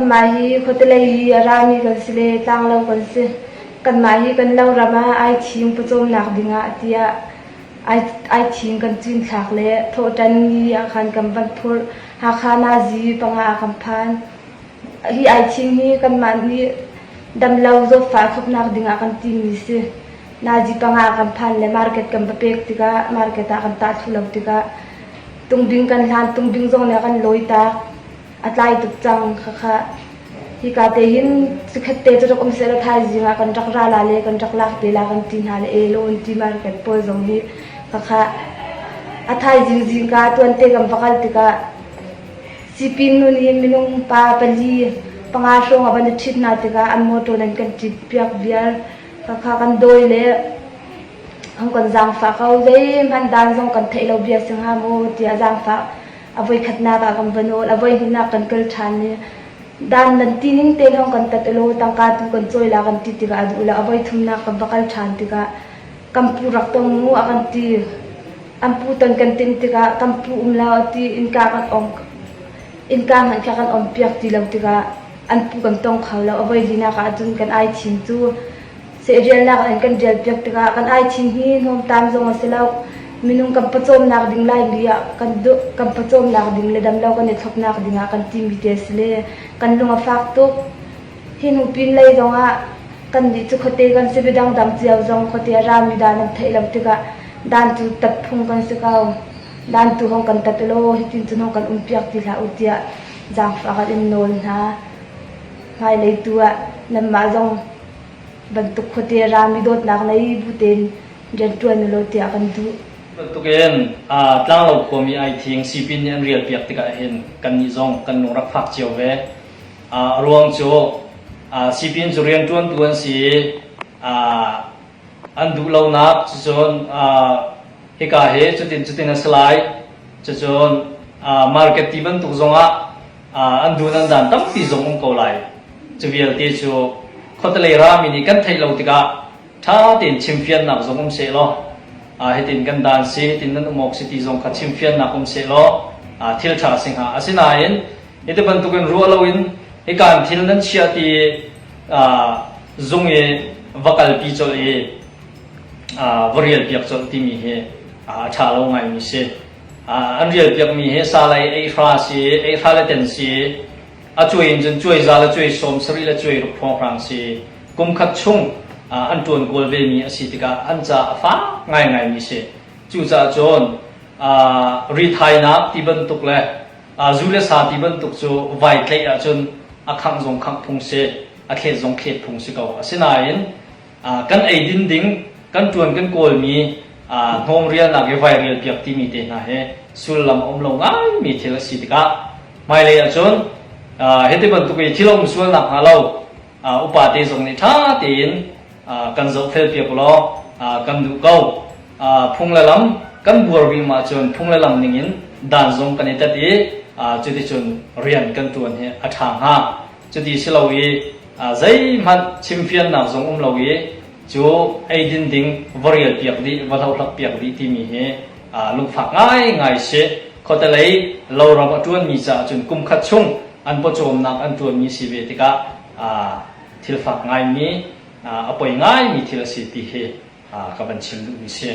Kanmah hi khuatelei i a rami kan si le tlanglo kan si. Kanmah hi kan loram ah aithing pawcawmnak dingah tiah aithing kan cinthlak le thawhṭan ni ah khan kan van phurh. Hakha nazi panga ah kan phan. Hi aithing hi kanmah nih damlo zawtfah thlopnak dingah kan timi si. Nazi panga ah kan phan le market kan va pek tikah market ah kan tah thlu lo tikah tungbing kan hlan, tungbing zong nih a kan lawi tak. A tlai tuk cang khakha. Hika te hin cikhat te cu rak um sehlaw thaizing ah kan rak ra la le kan rak lak te la kan ti hna le elaw an ti market pawl zong hi khakha a thaizing zingka tuan te kan va kal tikah sipin nu nih minung pa pali panga hrawng a van i ṭhit hna tikah an motor nan kan ṭit piak vial khakha kan dawi le an kan zaangfah ko zeihmanh dan zong kan theih lo bia si hnga maw tiah zaangfah A voikhatnak ah kan va nawl, a voihnihnak kan kal ṭhan i dan nan ti ning te lawng kan tat ulaw tangka tu kan cawi la kan ti tikah a duh lo. A voithumnak kan va kal ṭhan tikah kan pu rak tong mu a kan ti. An pu ton kan tin tikah kan pu um lo a ti innka kan ong innka hmanh kha kan on piak ti lo tikah an pu kan tong kho lo. A voilinak ah cun kan ai thim cu Sehrialnak in kan rialpiak tikah kan aithin hi hnawmtam zong a si lo. Minung kan pawcawmnak ding Laimi ah kan duh, kan pawcawmnak ding le damlo kan i thlopnak ding ah kan timi te a si le kan lung a fak tuk. Hi hnu pin lei zong ah kannih cu khuate kan si midang dang cio zong khuate a rami dan an theih lo tikah dan cu tat phung kan si ko. Dan tu hong kan tat ulaw hitin cun hong kan um piak ti hlah u tiah zaangfah kan in nawl hna. Hmailei tu ah nanmah zong bantuk khuate rami dawtnak nei bu tein rianṭuan ulaw tiah kan duh. Bantukin tlanglo khuami ai thing sipin nih an rial piak tikah hin kannih zong kan lung rak fak cio ve. A ruang cu sipin cu rianṭuantu an si i an duh lonak cucun hika hi cutin cutin a si lai. Cucun market ti bantuk zongah an dun an dan tampi zong um ko lai. Cu vialte cu khuatelei rami nih kan theih lo tikah ṭha tein chimfiannak zong um sehlaw hitin kan dan si hitin nan um awk si ti zong kha chimfiannak um sehlaw thil ṭha a si hnga. Asinain hiti bantukin ruah loin hikan thil nan chiah ti zung i va kalpi colh i va rialpiak colh timi hi a ṭha lo ngaimi si. An rialpiakmi hi salai eihra si, eihra le ten si, a cuai in cun cuai za le cuai sawm sarih le cuai ruk hrawnghrang si. Kum khat chung an ṭuan kawl vemi a si tikah an ca a fak ngaingaimi si. Cucaah cun rithainak ti bantuk le zu le sa ti bantuk cu vai tlaih ahcun a khangh zong khangh phung si, a thlet zong thlet phung si ko. Asinain kan eidin ding kan ṭuan kan kawlmi hnawm rialnak i vai rialpiak timi te hna hi sullam a um lo ngaimi thil a si tikah hmailei ahcun hiti bantuk i thil a um sual nakhnga lo upa te zong nih ṭha tein kan zohfel piak law kan duh ko. Phung le lam kan buar vim ahcun phung le lam ningin dan zong kan i tet i cuticun rian kan ṭuan hi a ṭha hnga. Cuti si lo i zeihmanh chimfiannak zong um lo i cu eidin ding va rial piak dih va hlohlak piak dih timi hi lungfak ngaingai si. Khuatelei loram a ṭuanmi caah cun kum khat chung an pawcawmnak an ṭuanmi si ve tikah thil fak ngaimi a poi ngaimi thil a si ti hi ka van chim duhmi si.